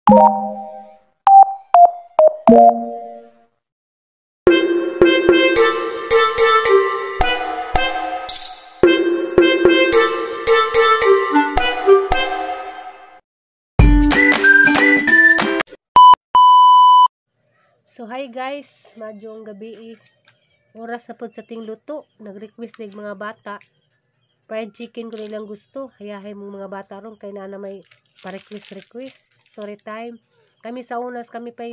So hi guys, madyong gabi eh. Oras na pod sa ting luto. Nag-request nig mga bata. Fried chicken ko nilang gusto. Hayahay mong mga bata ron kay naa na may pa-request request. Story time. Kami sa unas kami pa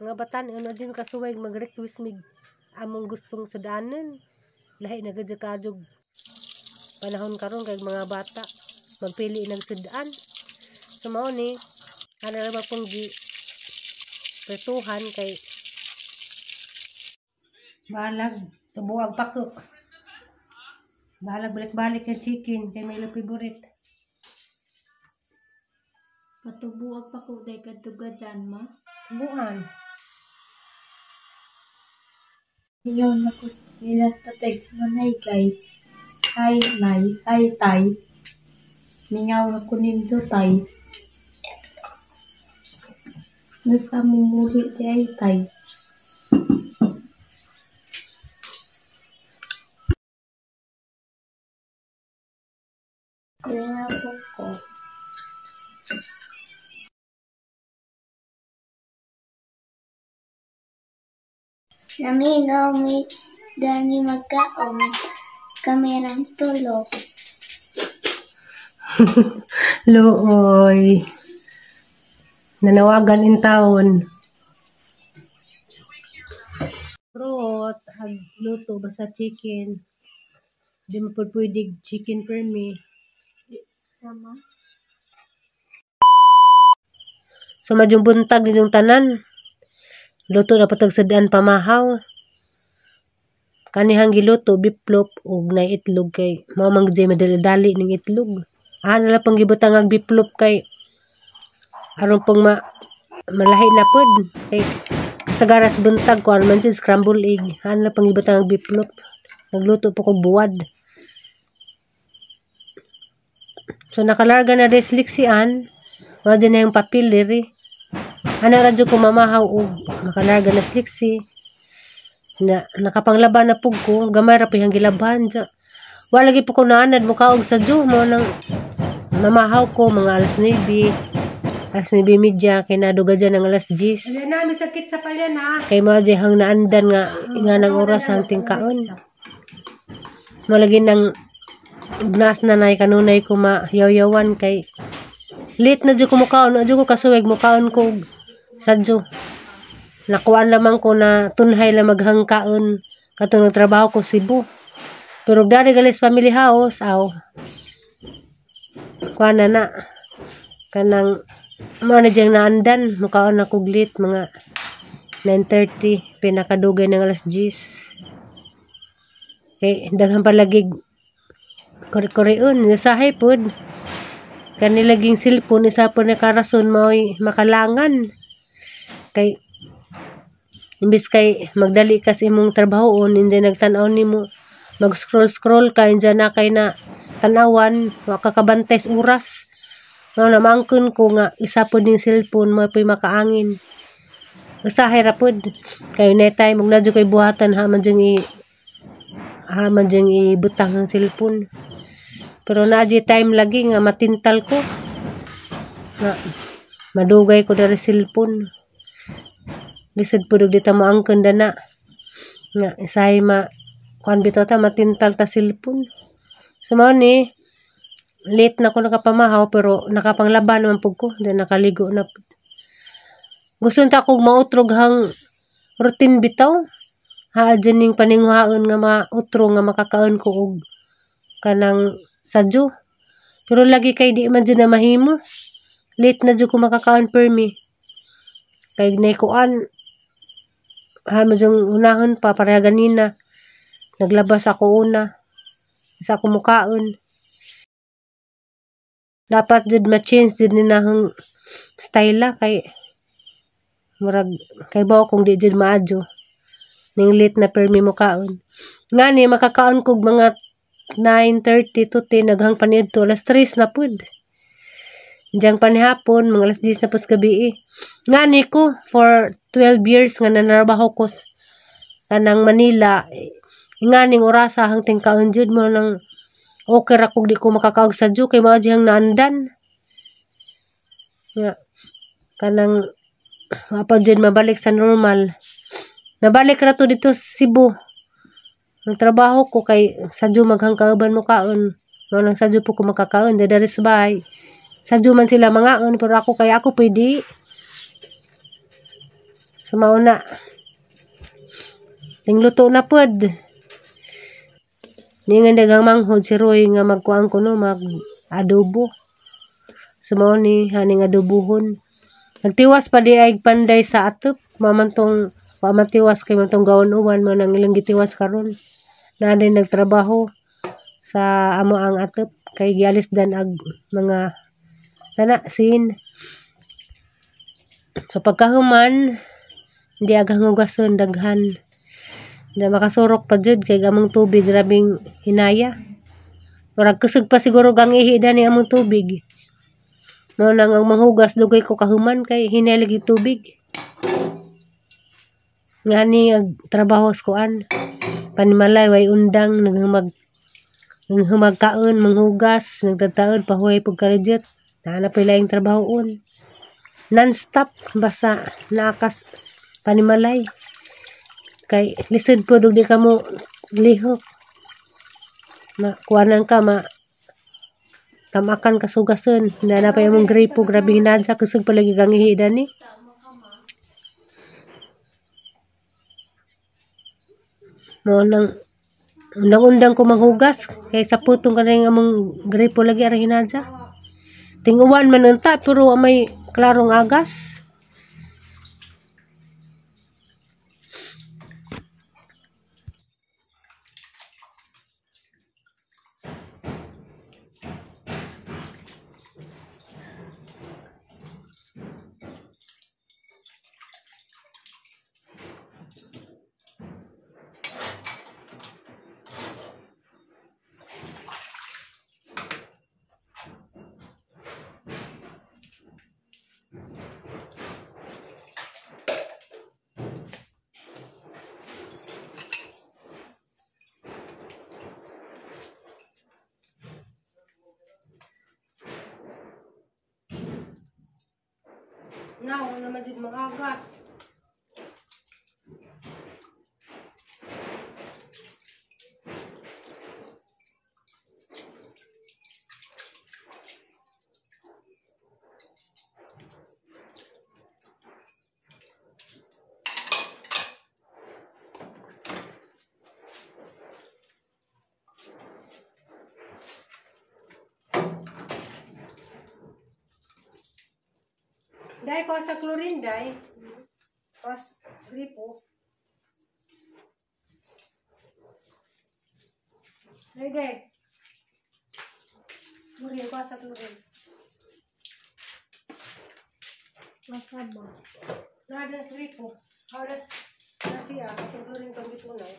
mga batan ano din kasuway mag-request mig among gustong sudanan. Lahi na gud kadyog panahon karon kay mga bata magpili ng sudan. So mao ni ana ra ba pong gi prituhan kay balag tubuag pako. Balag balik-balik yung chicken kay may favorite. Patubuag pa ko day kadtugadan ma. Tubuan. Ingaw na ko nila ta text mo nay guys. Hi nay, hi tay. Mingaw na ko nindo tay. Nusa mumuli di ay tay. Kaya ko. Naminaw mi dani magkaon kamerang tulog. Luoy. Nanawagan in taon. Fruit, ag luto basta chicken. Di mo po pwede chicken per me. Sama. So madyong buntag ninyong tanan. Luto na patag sadaan pamahaw. Kanihang giluto biplop ug nay itlog kay mao man gud madali-dali ning itlog. Ana lang pang gibutang ang biplop kay aron pong malahi na pod kay kasagaras buntag kuan man jud scramble egg. Ana lang pang gibutang ang biplop. Nagluto po ko buwad. So nakalarga na des liksian. Wa dyan na yung papel diri. Ana ra jud ko mamahaw og makalarga na sliksi. Na nakapanglaban na pug ko, gamay ra pihang gilabhan dya. Wa lagi po ko naanad mukaog sa dyo mo nang mamahaw ko mga alas 9. Alas 9:30 kay naduga dyan ang alas 10. Alin na, may sakit sa palyan ha. Kay mo dyan hang naandan nga nga nang oras ang tingkaon. Mo lagi nang ugnas na nay kanunay ko mayaw-yawan kay late na jud ko mukaon, na jud ko kasuweg mukaon ko sadyo. Nakuan lamang ko na tunhay lang maghangkaon katong nagtrabaho ko Cebu. Pero dari galis family house aw. Kuan na na kanang mao na diyang naandan mukaon na kog late mga 9:30 pinakadugay ng alas 10. Kay daghan palagi kore-koreon nasahay pod. Kani laging cellphone isa po na karason mao'y makalangan. Kay imbis kay magdali ka sa imong trabahoon, hindi nagtan-aw nimo, mag-scroll-scroll ka, hindi na kay na tan-awan, wa ka kabantay sa oras. Mao na maangkon ko nga isa pod ning cellphone mo po'y makaangin. Usahay ra pod kay na time ug na jud kay buhatan ha man jung i ha man jung ibutang ang cellphone. Pero naa jud time lagi nga matintal ko. Na madugay ko diri cellphone. Lisod pud og dita moangkon dana. Nga isahay ma kuan bitaw ta matintal ta cellphone. So mao ni late na ko nakapamahaw pero nakapanglaban naman pud ko, then nakaligo na pud. Gusto ta kog mautrog hang routine bitaw. Haa dyan ning paninguhaon nga mautro nga makakaon ko og kanang sadyo. Pero lagi kay di man dyan na mahimo. Late na dyan ko makakaon per me. Kay naikuan ha man dyang unahon pa pareha ganina. Naglabas ako una. Isa ako mukaon. Dapat jud ma-change jud ni nahong style kay murag kay bawo kung di jud maadyo. Ning late na permi mukaon. Ngani makakaon kog mga 9:30 to 10 naghang paniudto alas 3 na pud. Diyang panihapon, mga alas 10 na pos gabi eh. Ngani ko, for 12 years nga nanarbaho ko kanang Manila. Nganing orasa hangting kaon jud mo nang okay ra kog di ko makakaog sa dyo kay mao diyang naandan. Nga kanang wa pa jud mabalik sa normal. Nabalik ra to dito sa Cebu. Ang trabaho ko kay sadyo maghangkauban mo kaon. Mao nang sadyo po ko makakaon diri sa bahay. Sadyo man sila mangaon pero ako kay ako pwede. So mao na. Tingluto na pod. Ni nga daghang manghod si Roy nga magkuan ko no, mag adobo. So mao ni haning adobohon. Nagtiwas pa di ay panday sa atop, mamantong wa man tiwas kay mantong gawon uwan mo nang ilang gitiwas karon. Naa din nagtrabaho sa amo ang atop kay gialis dan ag mga tana sin. So pagkahuman di aghang hugason daghan. Na makasurok pa jud kay among tubig grabing hinaya. Murag kusog pa siguro gang ihi dani among tubig. Mao nang ang manghugas dugay ko kahuman kay hinaya lagi tubig. Ngani ag trabaho sa kuan. Panimalay way undang naghumagkaon, manghugas, nagtataod pahuway pug karidjot. Naa na pa'y laing trabahoon. Non-stop basta naakas panimalay. Kay lisod po dug di ka mo lihok. Ma kuanan ka ma tamakan ka sugason. Na na pa imong gripo grabe hinadsa kusog pa lagi kang ihi dani. Mao nang undang-undang ko manghugas kay sa putong kanang among gripo lagi arang hinadsa. Tinguwan man unta pero may klarong agas. Now, wala naman dyan makagas. Dai ko sa chlorine dai. Pas gripo. Dai dai. Chlorine ko sa chlorine. Masama. Nada gripo. Haras nasiya atong chlorine pang gitunay.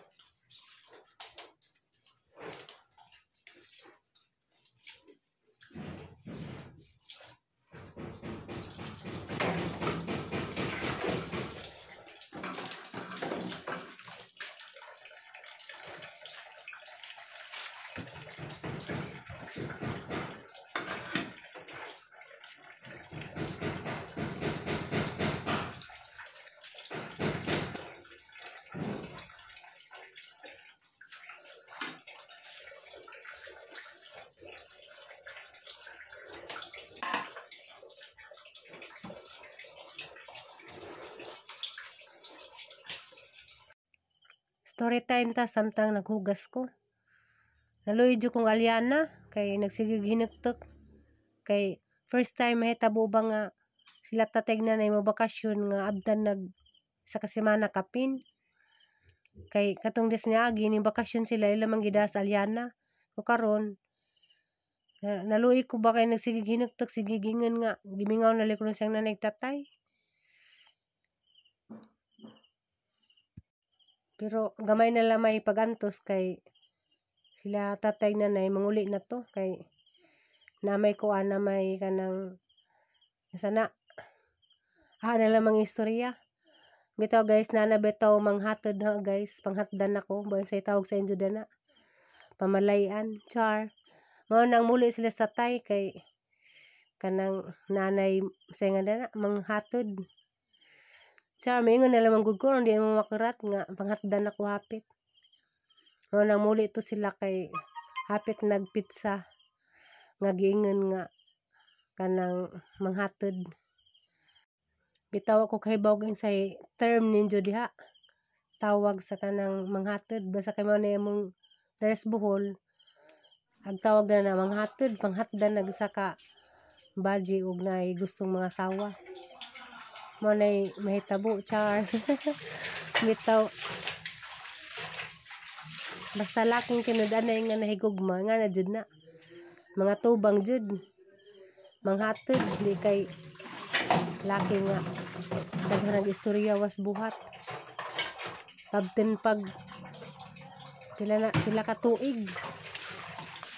Story time ta samtang naghugas ko. Naluoy jud kong Aliana kay nagsigig hinuktok. Kay first time mahitabo ba nga sila tatay na mo bakasyon nga abdan nag sa kasemana kapin. Kay katong des niagi ning bakasyon sila ila man gida sa Aliana. O karon naluoy ko ba kay nagsigig hinuktok sige gingon nga gimingaw na likron siyang nanay tatay. Pero gamay na lang may pagantos kay sila tatay nanay manguli na to kay na may kuan na may kanang Sana na lang mga istorya. Bitaw guys, nana bitaw manghatod ha guys, panghatdan ako, buwan sa tawag sa inyo dana. Pamalayan, char. Mao nang muli sila sa tay kay kanang nanay sa nga dana manghatod. Char, maingon na lamang gud ko, hindi mo makurat nga panghatdan ako hapit. Mao nang muli to sila kay hapit nagpizza nga giingon nga kanang manghatod. Bitaw ako kahibaw say term ninyo diha. Tawag sa kanang manghatod basta kay mao na imong dress buhol. Ag tawag na na manghatod, panghatdan nag usa ka baji og naay gustong mga sawa. Mao nay mahitabo, char. Bitaw basta laking tinud-anay nga nahigugma nga na jud na. Mga tubang jud manghatod di kay laki nga daghan ang istorya was buhat. Tabten pag pila ka tuig.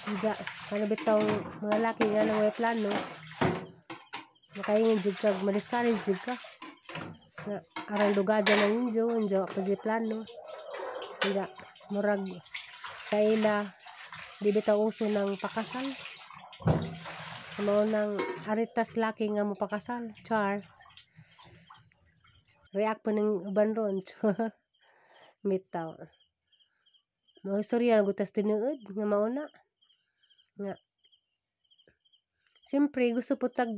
Diya, ano bitaw mga laki nga nang way plano. Makaingon jud ka, ma-discourage jud ka. Na arang dugaja nang injo, injo pa jud plano. Diya, murag sa ila di bitaw uso ng pakasal. Mao nang aritas laki nga mopakasal, char. React pa ng uban ron. Bitaw. Mao istorya ang gutas tinuod nga mauna. Nga. Siyempre gusto po tag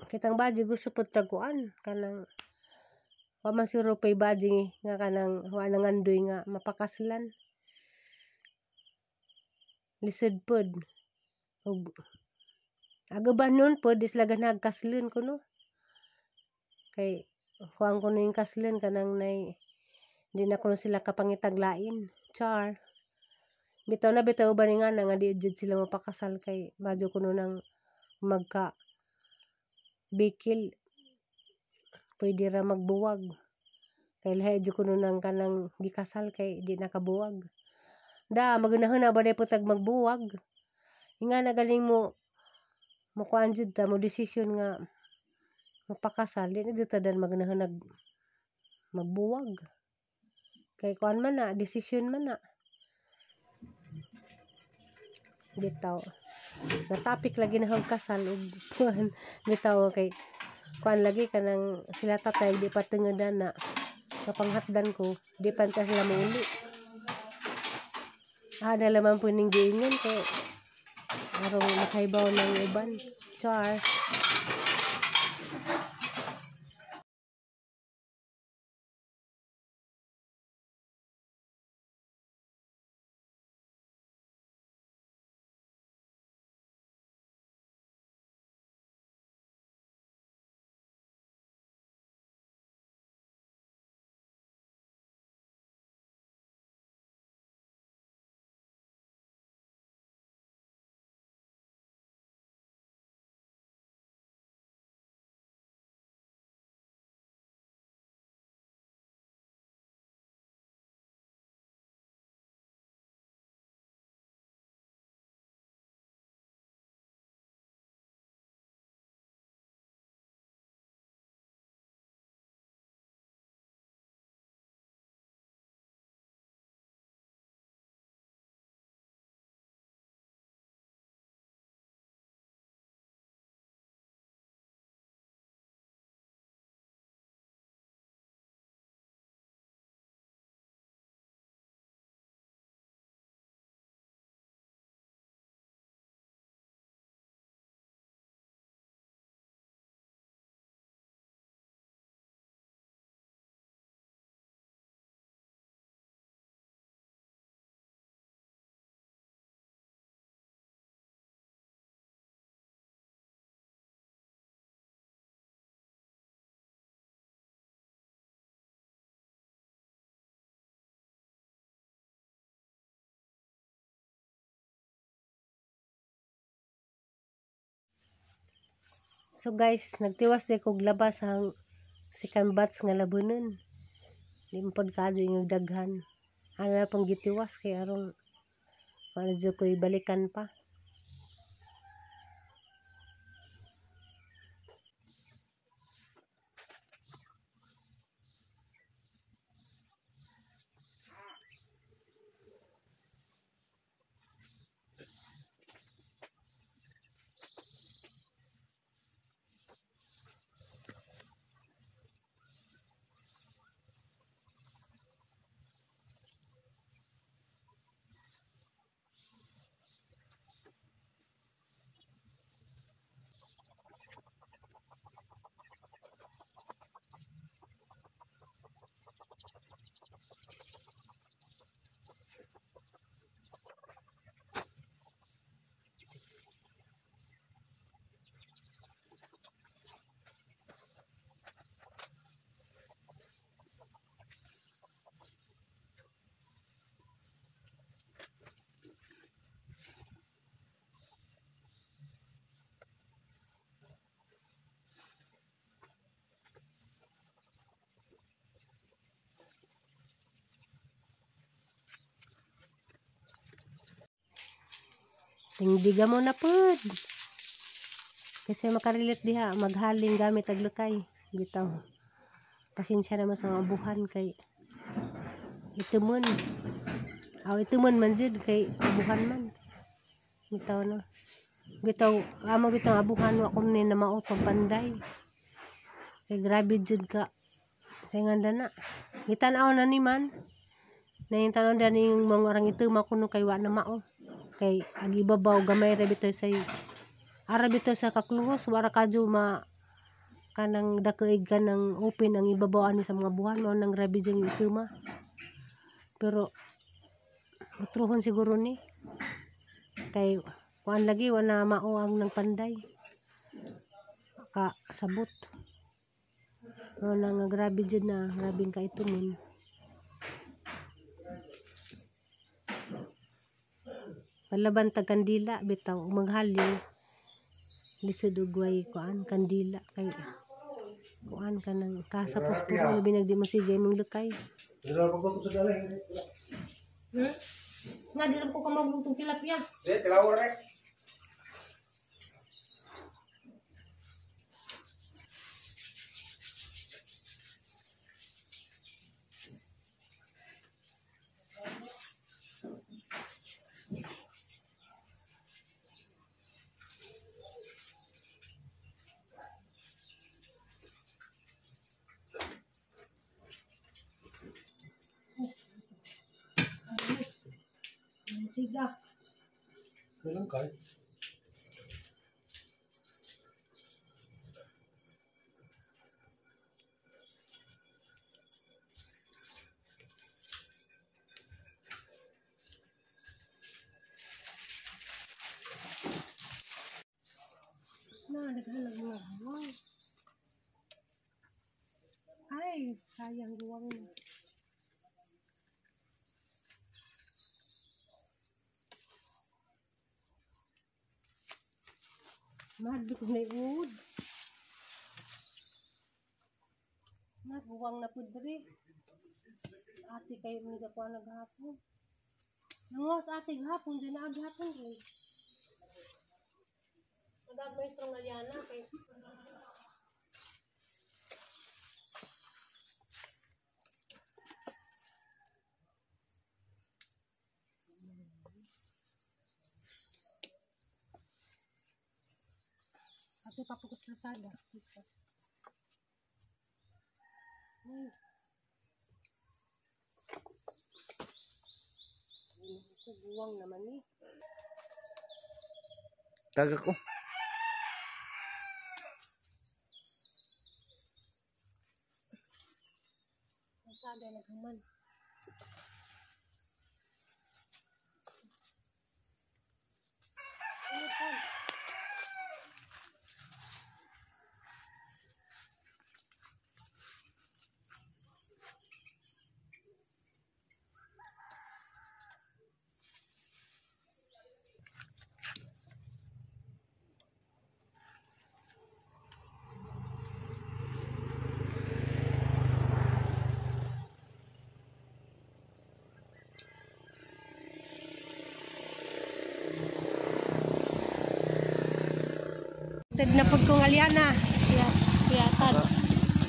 kitang baji gusto po tag kuan kanang wa man siguro pay baji nga kanang wa nang andoy nga mapakaslan. Lisod pod. Og agaban nun pod di sila ganahag kaslon kuno. Kay kuan kuno yung kaslon kanang nay di na kuno sila kapangitag lain. Char. Bitaw na bitaw ba ni nga na nga di jud sila mapakasal kay badyo kuno nang magka bikil pwede ra magbuwag. Kay lahi jud kuno nang kanang gikasal kay di nakabuwag. Da magunahon na ba day putag magbuwag. Inga na galing mo mukuan jud ta mo desisyon nga mapakasal di na jud ta dan magunahon nag magbuwag. Kay kuan man na desisyon man na. Bitaw na topic lagi na hog kasal og kuan bitaw kay kuan lagi kanang sila tatay di pa tungod na kapanghatdan ko di pa ta sila muuli. Na laman po ning giingon kay arong makaibaw ng uban. Char. So guys, nagtiwas di kog labas ang second batch nga labunon. Di mo pod kaadyo inyong daghan. Ana na pong gitiwas kay arong wala jud ko'y balikan pa. Tingdiga mo na pud. Kasi makarelate diha maghaling gamit ag lukay. Bitaw. Pasensya naman sa mga abuhan kay itumon. Aw itumon man jud kay abuhan man. Bitaw no. Bitaw amo bitaw abuhan wa ko ni na mao pagpanday. Kay grabe jud ka. Sa nganda na. Gitan-aw na ni man. Na yung tan-aw dani yung mga orang ito makuno kay wa na mao. Kay ang ibabaw gamay ra bitaw sa ara bitaw sa kakluhos wara kadyo ma kanang dakoig kanang open ang ibabaw ani sa mga buhan mao nang grabe jud ituma. Pero utruhon siguro ni kay kuan lagi wala mao ang nang panday ka sabot. Mao nang grabe jud na grabeng kaitumon. Palaban tag kandila bitaw maghaling lisod og way kuan kandila kay kuan kanang kasapos puro labi nagdi mo sige imong lukay. Nga di lang ko ka maglutong tilapia. Di tilawor rek. Siga. Kailan kay? Na, naghalag mga guwang. Ay, sayang guwang na. Mahadlok na iud. Nagbuwang na pud diri. Ate kayo ni ko naghapon. Nanguwas ate gahapon, di na aghapon rin. Madag maestro nga Liana kay ate papukos Lazada. Uy. Ito buwang naman eh. Tagak ko. Lazada naghuman. Ano pa? Ted na pud kong Aliana. Piyatan.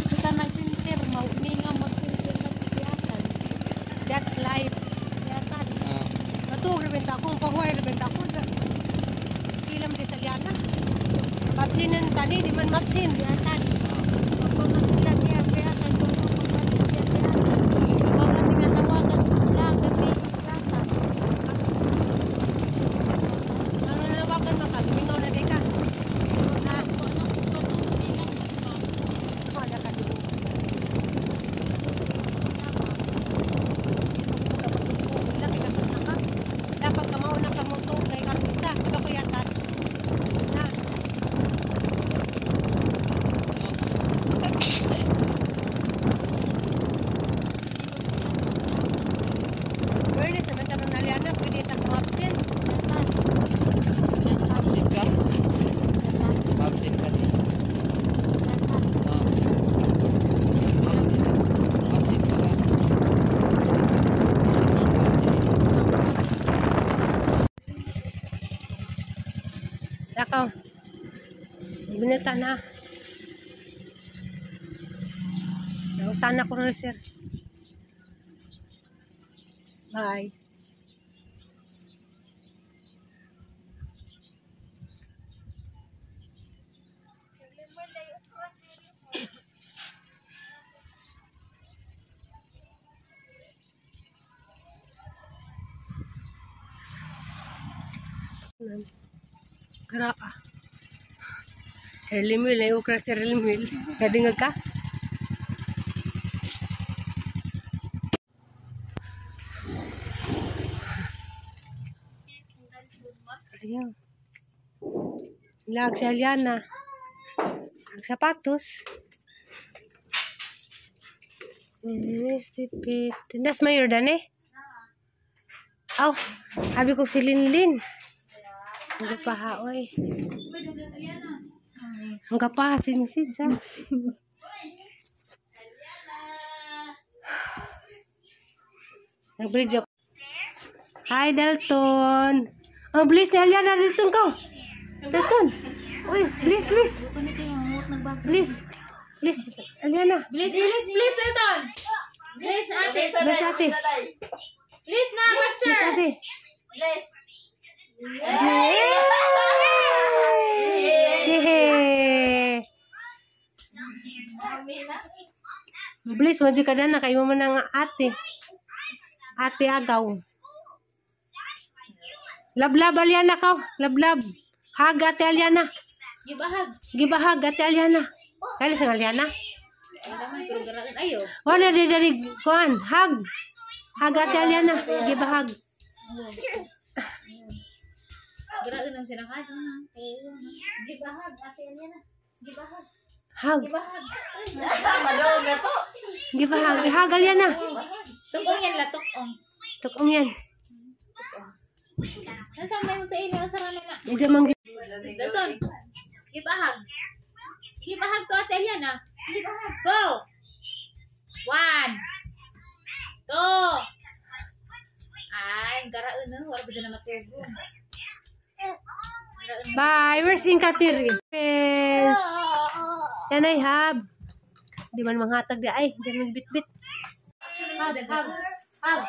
Kita nagsinter, mauninga magsinter na piyatan. That's life. Piyatan. Matuog rebenta ako, pahuay rebenta ako. Ilam di sa Aliana. Matsinan tani, di man matsin. Piyatan. Pagpamatila niya, piyatan. Pagpamatila piyatan. Tawagan nga tawagan. Lagan ni piyatan. Ano nanawagan maka, lumingaw na di ka. Wala ka dito. Dapat ka mauna ka mo to kay karon isa, di ba kuya Tan? Na. Bye na. Nautan ako na, sir. Bye. Kara. Sir Lemuel, ay ukra Sir Lemuel. Kadingag ka? Ayaw. Lag si Aliana. Ang sapatos. That's mayor dan eh. Aw, sabi ko si Linlin. Ang kapaha, oy. Ang kapaha, sinisid siya. Nag-bridge ako. Hi, Dalton. Oh, please, Aliana, Dalton ka. Dalton. Uy, please, please. Please. Please, Aliana. Please, please, please, Dalton. Please, ate. Please, ate. Please na, master. Please, ate. Bless. Yay! Please, maju ka na kayo mo na nga ate. Ate agaw. Lablab, Aliana ka. Lablab. Hag, ate Aliana. Give a hug. Give a hug, ate Aliana. Kaya sa Aliana? Ayo. Wala di dari kuan. Hag. Hag, ate Aliana. Give a hug. Garagan naman sila ka. Give a hug, ate Aliana. Give a hug. Hug. Give a hug. Madog na to. Give a hug. Hug, Aliana. Tukong yan la, tukong. Tukong yan. Nansam na yung sa inyo, sarala na. Hindi man. Dalton, give a hug. Give a hug to Ate Aliana. Give a hug. Go! 1, 2. Ay, garaon na. Wala ba dyan na matugo? Bye! Where's Inkatiri? Yes. Can I have? Di man manghatag di ay. Di man bit-bit. Hug, hug, hug.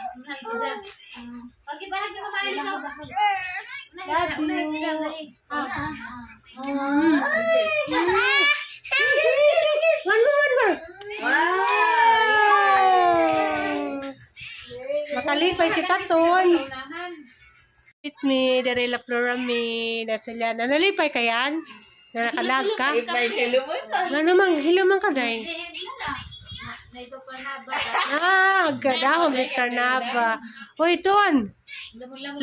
Okay, bahag na mamaali ka. Love you. Hug. One more, one more. Wow! Makalipay si Katon. With me, Darela Flora me, Nasaliana. Nalipay ka yan? Na nakalag ka? May hilumon na. Nga naman, hiluman ka na eh. Ah, ganda ako, Mr. Nava. Uy, Ton!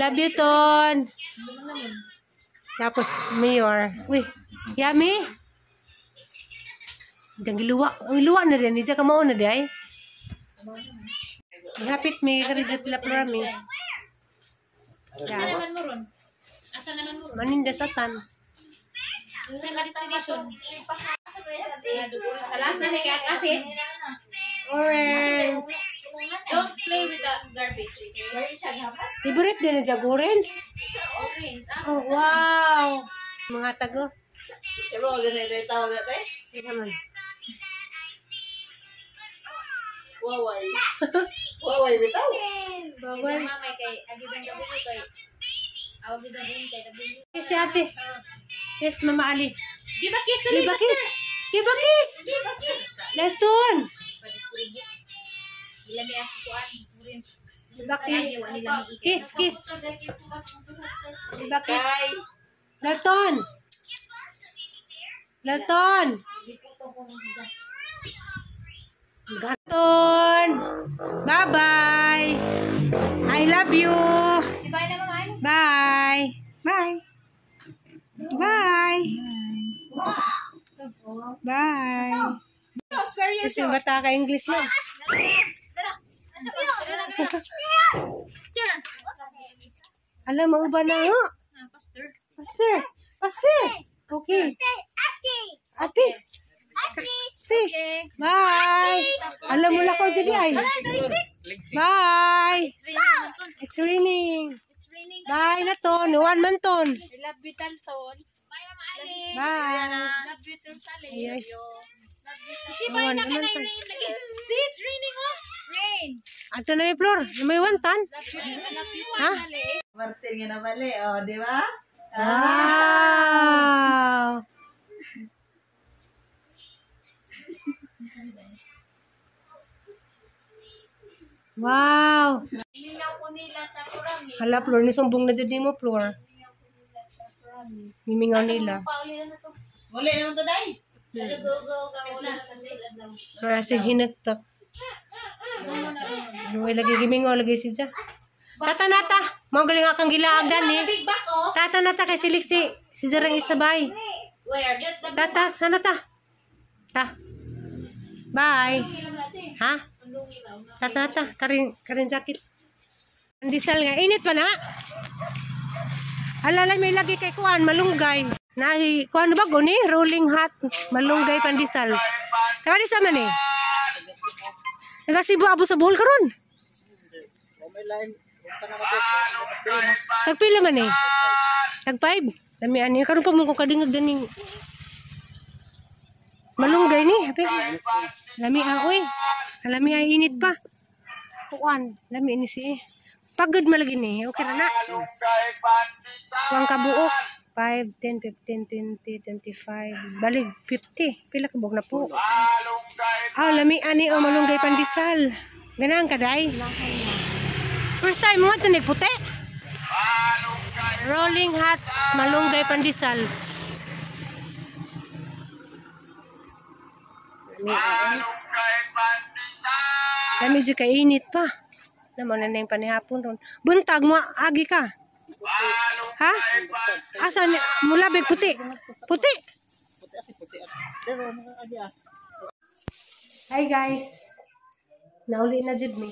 Love you, Ton! Tapos, Mayor. Uy, yummy? Diyan giluwa. Ang giluwa na din. Diyan ka mauna di ay. Hapit mi, karidot la Flora me. Asa naman mo ron? Asa naman mo ron? Maninda sa tan. Sa destination. Sa last na ni kaya kasi. Orange. Don't play with the garbage. Favorite din na dyan, orange. Orange. Ah, Oh, wow. Mga tago. Diba, maganda yung tawag natin? Hindi naman. Waway. Waway, bitaw. Bawal. Mamay kay agidang gabi kay awag gid ang kay gabi. Yes, si ate. Yes, Mama Ali. Give a kiss Give a kiss. Give a kiss. Give a kiss. Dalton. Ilami as kuan orange. Give a kiss. Kiss, kiss. Give a kiss. Kay. Dalton. Dalton. Dalton. Bye-bye. I love you. Bye na mama. Bye. Bye. Bye. Bye. Bye. Kasi bata ka English mo. Alam mo ba na nga? Pastor. Pastor. Pastor. Okay. Ate. Ate. Bye. Alam mo lang ko dyan ay. Bye. It's raining. It's raining. It's raining. Bye na ton. One man ton. I love you, Talton. Bye, Mama Ali. Bye. Love you too, Sally. Ay, ay. Si bye na Awan, ka na awan pa. rain lagi. See, it's raining oh. Rain. Ato na may floor. May wantan. Love you, love you, Ha? Ali. Martin nga na bali, oh, di ba? Wow. Wow. Mingaw ko nila sa kurami. Hala, Flor. Nisumbong na dyan mo, Flor. Nimingaw nila. Pauli na to. Muli naman to, day. Go, go, go. Wala na adlaw. Marasig hinagtak. Luway lagi gimingaw lagi si Ja. Tata nata. Mao galing akang gilaagdan eh. Big box oh. Tata nata kay silik si si Darang isabay. Where? Get the Tata, sana ta. Ta. Bye. Ilam natin. Ha? Ang lungi na. Tata nata, karin karin jacket. Ang disal nga init pa na. Alala may lagi kay kuan malunggay. Nahi kuan ba guni rolling hot malunggay pandesal. Saka di sa man eh. Taga Cebu abo sa Bohol karon. Tagpila man eh. Tag 5. Lami ani karon pa mo ko kadingag daning malunggay ni. Happy. Lami ah oy. Lami ay init pa. Kuan, lami ni si. Pagod malagi ni. Okay ra na. Kuang kabuok. 5, 10, 15, 20, 25. Balig 50. Pila ka buok na po. Ah, lami ani o malunggay pandesal. Ganahan ka day? First time mo ito nagputi. Rolling hot malunggay pandesal. Lami jud kay init pa. Namo na na yung panihapon ron. Buntag mo agi ka. Ha? Asa ni mula big puti. Puti. Hi guys. Nauli na jud mi.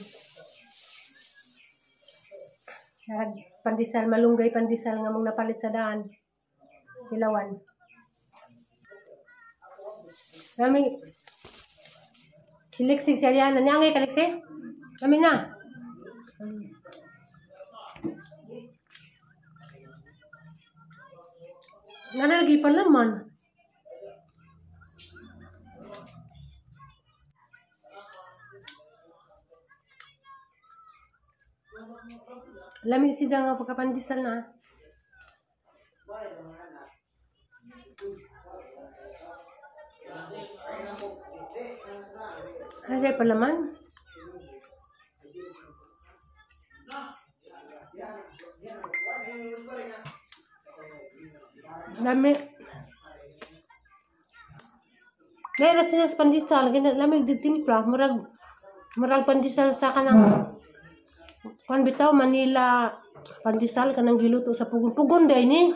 Pandesal, malunggay pandesal nga mong napalit sa daan. Kilawan. Nami Siliksig si Ariana. Niyangay ka, Lexi? Kami na. Nanalagi pa laman. Lami si Jang nga pagkapandesal na. Ano pa laman? Lami. Meron sila sa pandesal. Lami di timpla. Murag pandesal sa kanang kuan bitaw Manila pandesal kanang giluto sa pugon. Pugon day ni.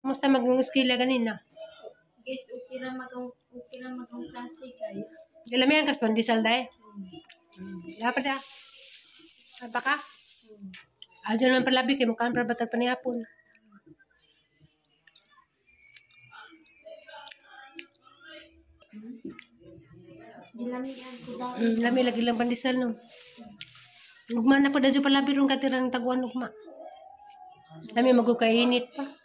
Kumusta mag-ngusgila ganina? Guys, okay ra mag ang klase guys. Galamihan kas pandesal day. Dapat da. Apa ka? Ajo naman palabi kay mukhaan para batag panihapon. Gilamian ko daw. Lami lagi lang pandesal no. Ugma na pa dadyo palabi rong katiran taguan ugma. Lami magukainit pa.